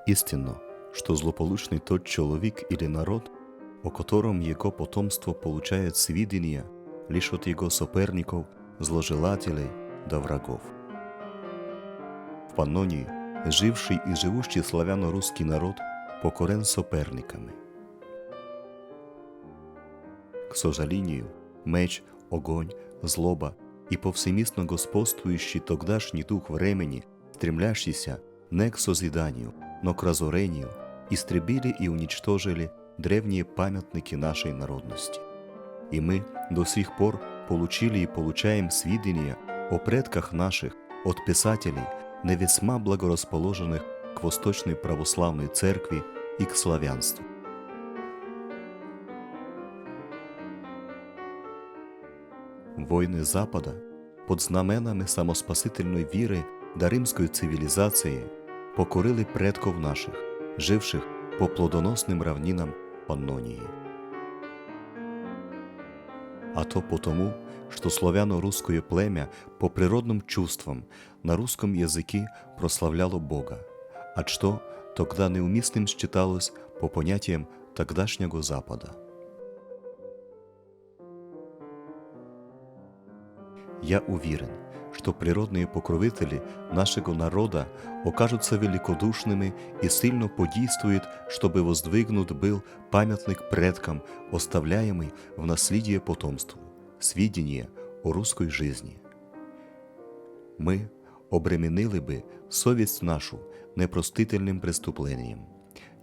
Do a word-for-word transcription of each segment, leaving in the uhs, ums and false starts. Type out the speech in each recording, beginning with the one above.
Истинно, што злополучный тот чоловік или народ, о котором єго потомство получаєт свідіния лиш од єго соперников, зложелателей да врагов. В Паннонії жившый и живущый славяно-руский народ покорен соперниками. К сожалению, меч, огонь, злоба и повсемисно господствующий тогдашній дух времени, стремлящийся не к созиданию, но к разорению, истребили и уничтожили древние памятники нашей народности. И мы до сих пор получили и получаем сведения о предках наших от писателей, не весьма благорасположеных к восточной православной церкви и к славянству. Войны Запада под знаменами самоспасительной віры да римской цивілізації покорили предков наших, жившых по плодоносным равнинам Паннонії. А то потому, што славяно-рускоє племя по природным чувствам на руском языкі прославляло Бога, а што тогда неумісным считалось по понятіям тогдашнього Запада. Я увірен, што природные покровителі нашого народа окажут ся великодушными и сильно подійствуют, штобы воздвигнут был памятник предкам, оставляємый в наслідіє потомству, свідініє о руской жизни. Мы обременили бы совість нашу непростительным преступлением,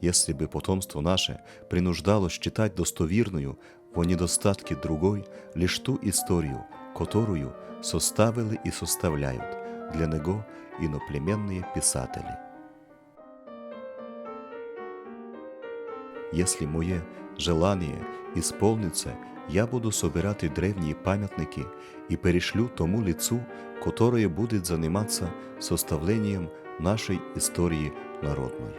если бы потомство наше принуждало считать достовірною во недостатке другой лиш ту историю, которую составили и составляют для него иноплеменные писатели. Если моє желание исполнит ся, я буду собирати древние памятники и перешлю тому лицу, которое будет заниматься составлением нашей истории народной.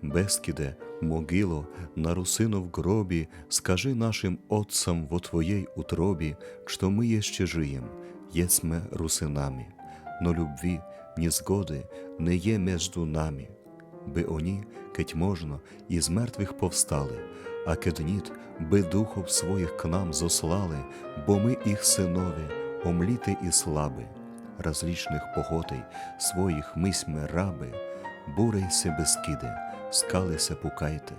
Бескиде, могило, на русинов гробі, скажи нашим отцам во твоєй утробі, што мы єще жиєм, єсме русинами, но любви, ни згоды не є между нами, бы они, кедь можно, из мертвых повстали, а кед ніт, бы духов своїх к нам зослали, бо мы їх сынове, омліты и слабы, различных похотей своїх мы сьме рабы, бурейся, Бескиде, скалися, пукайте,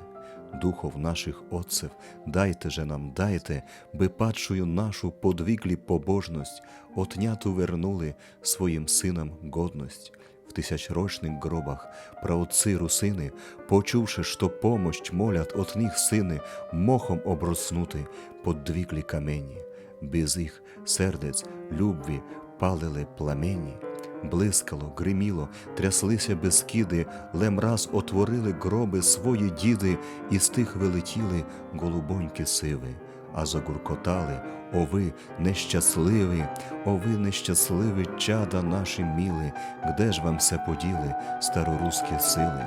духов наших отцев дайте же нам, дайте, бы падшую нашу подвиглі побожность, отняту вернули, своїм сынам годность. В тисячрочных гробах праотцы русины, почувши, што помощ молят от них сыны, мохом оброснуты, подвиглі камені. Без їх сердець любви палили пламені. Блискало, гриміло, трясли ся Бескиды, лем раз отворили гробы свої діды, и з тых вылетіли голубоньки сивы, а загуркотали: о вы, нещасливі, о вы, нещасливі чада наші мілі, где ж вам ся поділи старорускі силы?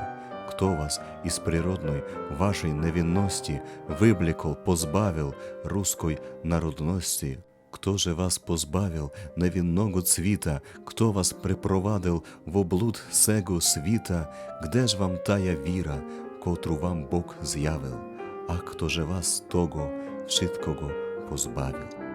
Кто вас из природной вашей невинности выблекол, позбавил руской народности? Кто же вас позбавил невинного цвіта? Кто вас припровадил во блуд сего світа? Где ж вам тая віра, котру вам Бог зявил? А кто же вас того вшыткого позбавил?